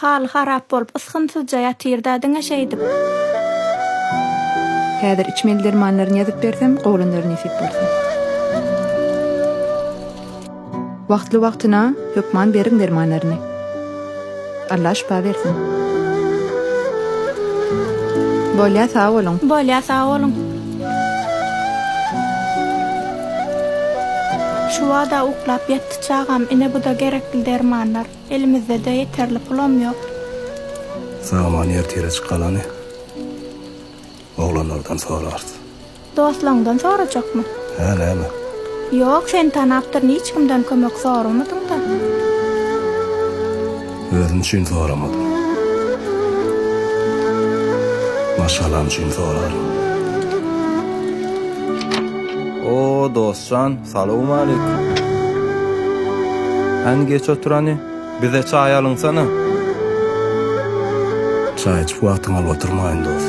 Haly harap bolup ysgynsyzja ýatyrda diňe şeýdip. Häzir içmeli dermanlaryny ýazyp bersem gowlanar nesip bolsa. Wagtly wagtyna hökman beriň dermanlaryny. Allah şypa bersin. Bolýa sag boluň. Bolýa sag boluň. Şu wada uklap ýatdy çagam ine buda gerekli dermanlar. Elimizde-de ýeterli pulam ýok. Sag-aman ertire çykalany oglanlardan sorarys. Dostlaňdan sorajakmy? Hä, näme? Ýok, seni tanapdyryn, hiç kimden kömek soramadyň-da. Özüm üçin soramadym. Maşgalam üçin soraryn. O, dost jan, salowmaleýkim. Hany geç oturany, bize çaý alynsana. Çaý içip wagtyňy alyp oturmaýyn, dost.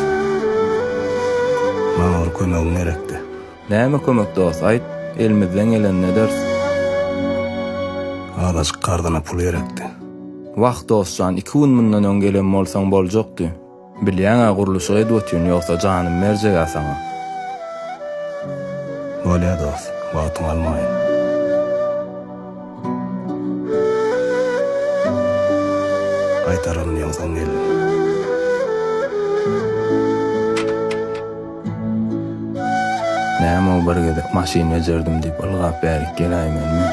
Maňa bir kömegiň gerekdi. Näme kömek dost, aýt, elimizden gelenini ederis. Azajyk karzyna pul gerekdi. Wah, dost jan, iki gün mundan öň gelen bolsaň boljakdy. Bilýäň-ä gurluşyk edip otyryn, ýogsa janymy berjeg-ä saňa. Bolýa dost, wagtyňy almaýyn. Gaýtararyn diýeňsoň geldim. Näme-ow bir gezek maşyn bejerdim diýip ylgap bärik geläýmelimi?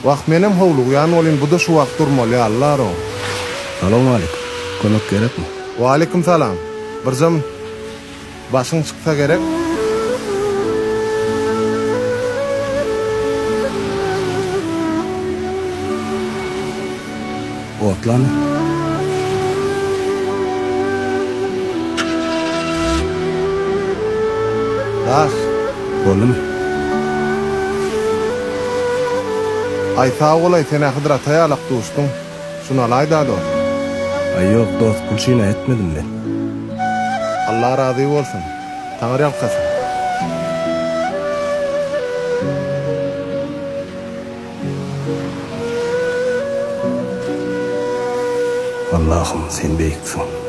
Wah menem howlugýan bolyn buda şu wagt durmaly ýalylarow. Salowmaleýkim. Kömek gerekmi? Waleýkim salam. Birjam başyň çyksa gerek. Otlany. Daş. Boldumy? Aý sag bolaý senä Hydyr ata ýalak duşduň. Şuny alaýda dost. Aý ýok dost pul üçin-ä etmedim men. Allah razy bolsun. Taňry ýalkasyn. Allahym sen beýiksiň.